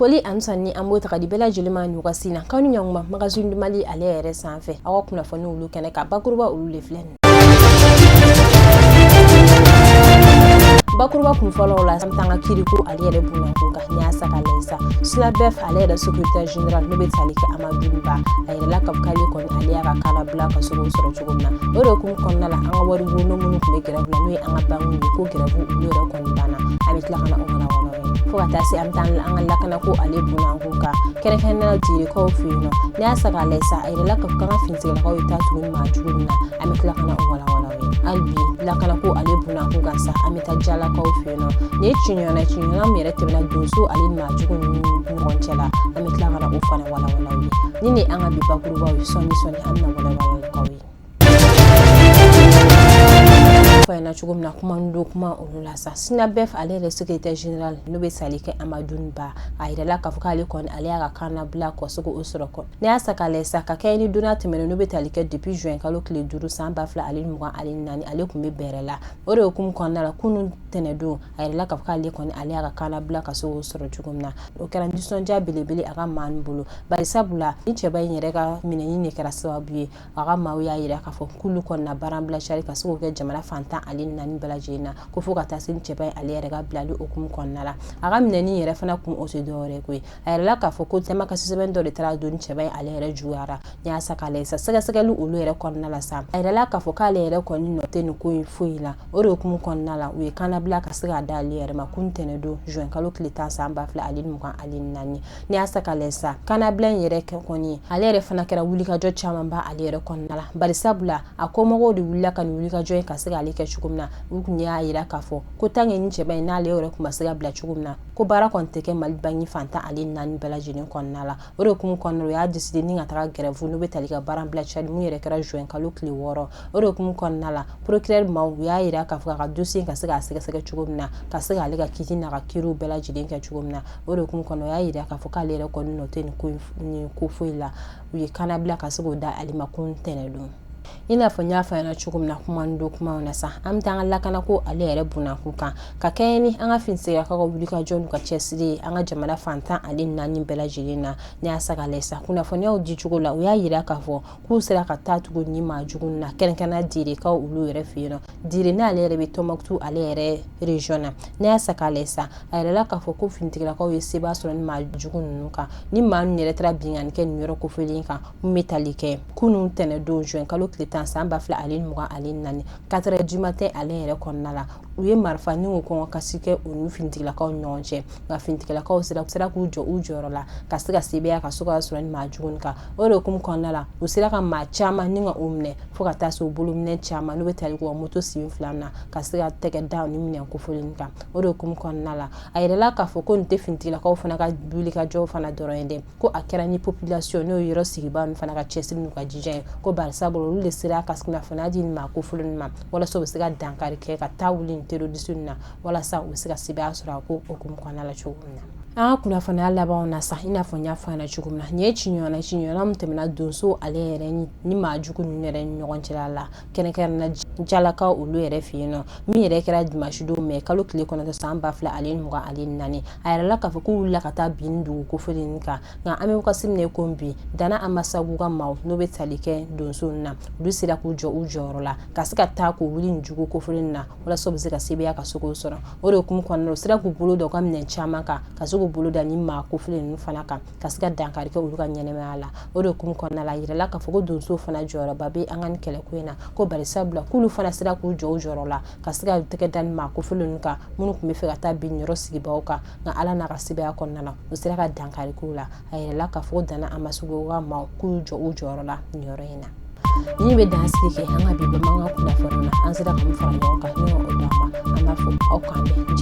Foli ani sanni an b'o ta ka di bɛɛ lajɛlen ma nin wagati na, k'aw ni ɲankuma Magazine du Mali ale yɛrɛ sanfɛ. Aw ka kunnafoni olu kɛnɛ ka bakuruba olu le filɛ nin. Bakuruba kun fɔlɔw la, an bɛ taa an ka kiriko ale yɛrɛ bunakun kan. N'i y'a sa k'a lajɛ sa, SYNABEF ale yɛrɛ secrétaire général, n'o bɛ tali kɛ Amadu Ba, a yirala k'a fɔ k'ale kɔni ale y'a ka kannabila ka se k'o sɔrɔ cogo min na. O de hukumu kɔnɔna la, an ka waribon minnu tun bɛ grève la, n'o ye an ka bankiw ye, ko grève olu yɛrɛ kɔni banna. An bɛ tila ka na o walawala aw ye. Fo ka taa se an bɛ taa an ka lakanako ale bunakun kan, kɛrɛnkɛrɛnnenya la Direkaw fɛ yen nɔ. N'i y'a sa k'a lajɛ sa, a yirala k'a fɔ k'an ka finitigilakaw ye taa tugu ni maa jugu min na, an bɛ tila ka na o walawala aw ye. Hali bi lakanako ale bunakun kan sa, an bɛ taa Jalakaw fɛ yen nɔ. Nin ye ciɲɔgɔnna ciɲɔgɔnna min yɛrɛ tɛmɛna donso ale ni maa jugu ninnu ɲɔgɔn cɛ la, an bɛ tila ka na o fana walawala aw ye. Ni nin an ka bi bakurubaw ye, sɔɔni sɔɔni an bɛna walawalali k'aw ye. Fɔ ɲɛna cogo min na, kuma don kuma olu la sa, SYNABEF ale yɛrɛ secrétaire général, n'o bɛ tali kɛ Amadu Ba, a yirala k'a fɔ k'ale kɔni ale y'a ka kannabila ka se k'o sɔrɔ kɔ. N'i y'a sa k'a lajɛ sa, ka kɛɲɛ ni donna tɛmɛnen, n'o bɛ tali kɛ depuis juin kalo tile 5 san 2024, ale tun bɛ bɛrɛ la. O de hukumu kɔnɔna la, kunun tɛnɛdon, a yirala k'a fɔ k'ale kɔni ale y'a ka kannabila ka se k'o sɔrɔ cogo min na. O kɛra nisɔndiya belebele a ka maa bolo, bari sabula ni cɛba in yɛrɛ ka minɛni de kɛra sababu ye a ka maaw y'a yira k'a fɔ k'olu kɔni na baara bila sari ka se k'o kɛ jamana fan 14 bɛɛ lajɛlen na, ko fo ka taa se cɛba in ale yɛrɛ ka bilali hukumu kɔnɔna la. A ka minɛni yɛrɛ fana kun, o tɛ dɔwɛrɛ koyi, a yirala k'a fɔ ko damakasi sɛbɛn dɔ de taara don cɛba in ale yɛrɛ juguyara. N'i y'a sa k'a lajɛ sa, sɛgɛsɛgɛli olu yɛrɛ kɔnɔna la sa, a yirala k'a fɔ k'ale yɛrɛ kɔni nɔ tɛ nin ko in foyi la. O de hukumu kɔnɔna la, u ye kannabila ka se k'a da ale yɛrɛ ma kun tɛnɛndon juin kalo tile 10 san 2024. N'i y'a sa k'a lajɛ sa, kannabila in yɛrɛ kɛ kɔni, ale yɛrɛ fana kɛra wulikajɔ caman ba ale yɛrɛ kɔnɔna la, bari sabula a kɔmɔgɔw de wulila ka nin wulikajɔ in ka se k'ale kɛ cogo min na. U tun y'a yira k'a fɔ ko tant que ni cɛba in n'ale yɛrɛ tun ma se ka bila cogo min na, ko baara kɔni tɛ kɛ Mali banki fan 14 bɛɛ lajɛlen kɔnɔna la. O de hukumu kɔnɔna la, u y'a décidé ni ka taga grève, n'u bɛ tali ka baara bila cari mun yɛrɛ kɛra juin kalo tile 6. O de hukumu kɔnɔna la, procureur maaw u y'a yira k'a fɔ k'a ka dossier ka se k'a sɛgɛsɛgɛ cogo min na, ka se k'ale ka kiti n'a ka kiiriw bɛɛ lajɛlen kɛ cogo min na. O de hukumu kɔnɔ, u y'a yira k'a fɔ k'ale yɛrɛ kɔni nɔ tɛ nin ko foyi la. U ye kannabila ka se k'o da ale ma kun tɛnɛndon. I n'a fɔ n y'a fɔ ɲɛna cogo min na kuma don kumaw na sa, an bɛ taa an ka lakanako ale yɛrɛ bunakun kan, ka kɛɲɛ ni an ka finitigilakaw ka wulikajɔ n'u ka cɛsiri ye an ka jamana fan 14 bɛɛ lajɛlen na. N'i y'a sa k'a lajɛ sa, kunnafoniyaw di cogo la, u y'a yira k'a fɔ k'u sera ka taa tugu ni maa jugu na, kɛrɛnkɛrɛnnenya Direkaw olu yɛrɛ fɛ yen nɔ. Dire n'ale yɛrɛ bɛ Tɔnbukutu ale yɛrɛ région na. N'i y'a sa k'a lajɛ sa, a yirala k'a fɔ ko finitigilakaw ye seba sɔrɔ ni maa jugu ninnu kan. Ni maa ninnu yɛrɛ taara binkanni kɛ nin yɔrɔ kofɔlen kan, mun bɛ tali kɛ kunun tɛnɛndon juin kalo tile 10 san 2024, 4 heures du matin ale yɛrɛ kɔnɔna la, u ye marifa ni o kɔngɔ kasi kɛ u ni finitigilakaw ɲɔgɔn cɛ. Nka finitigilakaw sera k'u jɔ u jɔyɔrɔ la ka se ka sebaaya ka se ka sɔrɔ ni maa jugu kan. O de hukumu kɔnɔna la, u sera ka maa caman ni ka o minɛ, fo ka taa se u bolominɛ caman, n'u bɛ tali k'u ka moto sen fila na, ka se ka tɛgɛ da ni minɛn kofɔlen kan. O de hukumu kɔnɔna la, a yirala k'a fɔ ko nin tɛ finitigilakaw fana ka wulikajɔ fana dɔrɔn ye dɛ, ko a kɛra ni population, n'o ye yɔrɔ sigibaa ninnu fana ka cɛsiri n'u ka jija ye, ko bari sabu olu de sera ka kunnafoniya di maa kofɔlen ma, walasa u bɛ se ka dankari kɛ ka taa wuli nin terroriste na, walasa u bɛ se ka sebaaya sɔrɔ a ko hukumu kɔnɔna la cogo min na. An ka kunnafoniya labanw na sa, i n'a fɔ n y'a fɔ ɲɛna cogo min na, nin ye ciɲɔgɔnna ciɲɔgɔnna min tɛmɛna donso ale yɛrɛ ni maa jugu ninnu yɛrɛ ni ɲɔgɔn cɛla la, kɛrɛnkɛrɛnnenya Jalakaw olu yɛrɛ fɛ yen nɔ, min yɛrɛ kɛra dimanche don mai kalo tile 9 san 2024. A yirala k'a fɔ k'u wulila ka taa bin dugu kofɔlen kan. Nka an bɛ wagati min na ko bi, Dana Amasagu ka maaw, n'o bɛ tali kɛ donso na, olu sera k'u jɔ u jɔyɔrɔ la ka se ka taa k'u wuli nin jugu kofɔlen na, walasa u bɛ se ka sebaaya ka se k'o sɔrɔ. O de hukumu kɔnɔna la, u sera k'u bolo da u ka minɛn caman kan, ka se k'u bolo da ni maa kofɔlen ninnu fana kan, ka se ka dankari kɛ olu ka ɲɛnɛmaya la. O de hukumu kɔnɔna la, a yirala k'a fɔ ko donsow fana jɔyɔrɔba bɛ an ka nin kɛlɛko in na, ko bari sabula k'olu fana sera k'u jɔ u jɔyɔrɔ la ka se ka tɛgɛ da ni maa kofɔlen ninnu kan, minnu tun bɛ fɛ ka taa bin yɔrɔ sigibaaw kan. Nka Ala n'a ka sebaaya kɔnɔna la, u sera ka dankari k'u la. A yirala k'a fɔ ko Dana Amasagu ka maaw k'u jɔ u jɔyɔrɔ la nin yɔrɔ in na. Nin bɛ dan sigi kɛ an ka bi bamanankan kunnafoni na. An sera ka min fara ɲɔgɔn kan ni o d'aw ma, an b'a fɔ aw k'an bɛn.